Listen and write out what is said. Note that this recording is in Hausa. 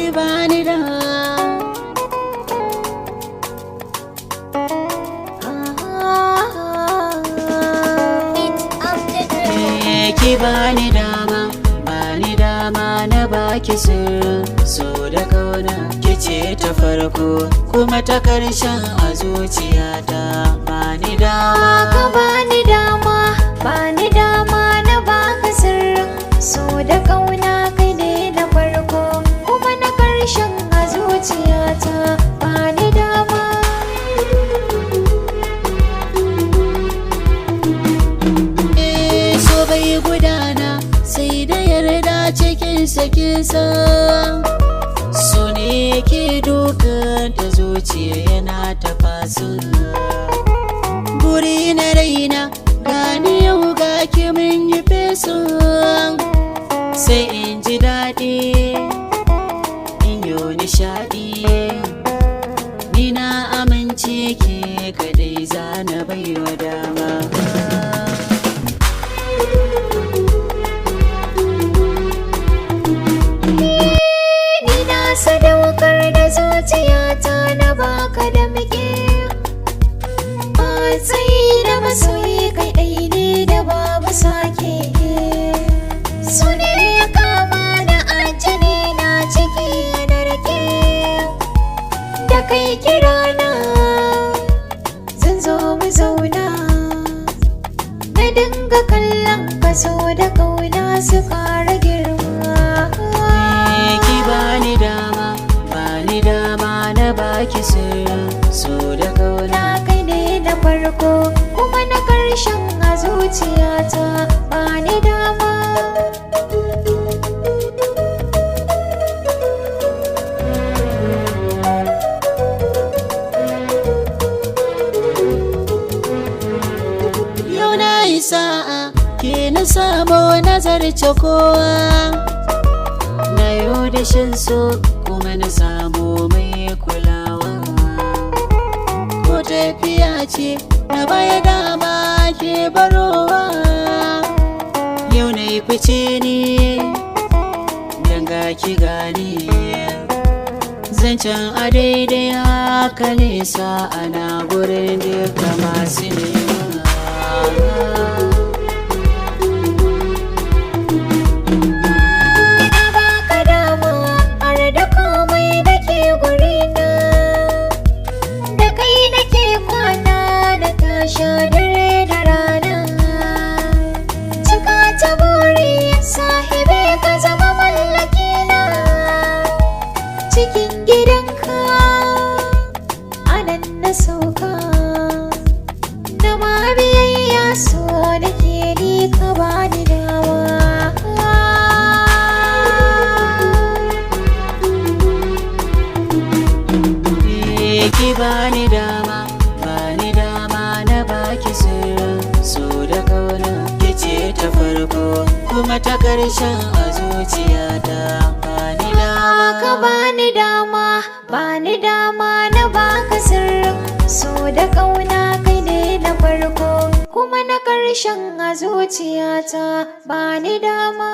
Ki bani da Ki bani dama, bani dama na baki sirrin so da kauna. Kice ta farko kuma ta karshen a zuciyata. Bani dama. Ka bani dama, bani dama na baka sirrin so da kauna. Kai ne na farko kuma na karshen a zuciyata. Bani dama. Eh, so bai gudana sai da yarda cikin sakinsa. So ne ke dukan ta zuciya yana tafasa. Buri na raina, gani yau ga ki mun yi feso. Sai in ji daɗi, in yi nishaɗi. Ni na amince, ke kadai zana baiwa dama. Ni na sadaukar da zuciyata na baka da muke matsayi da masoyi. Kai ɗai ne da babu sake. Su ne ya kama da ajali na ciki na rake. Da kai kirana, zan zo mu zauna. Na dinga kallon kaso da kauna su ƙara girma. Ki bani dama, bani dama na baki sirrin so da kauna. Na kai ne na farko kuma na karshen a zuciyata. Ba ni dama. Yau na yi sa'a, ke na samu nazarce kowa. Na yau da shan so kuma na samu mai kulawa. Ko tafiya ce na baya dama ke barowa. Yau na yi fice ne dan ki gani. Zancen a daidai haka nesa ana gurin duka masu nema. Na baka dama har da komai da ke gurina. Da kai nake kwana na tasha dare da rana. Cika ta buri sahibe, ka zama mallakina. Cikin gidanka anan na sauka. Na ma biyayya, so nake ni ka bani dama. Ki bani dama, bani dama na baki sirrin so da kauna. Kice ta farko kuma ta karshen a zuciyata. Bani dama. Ka bani dama, bani dama na baka sirrin so da kauna. Kai ne na farko kuma na karshen a zuciyata. Bani dama.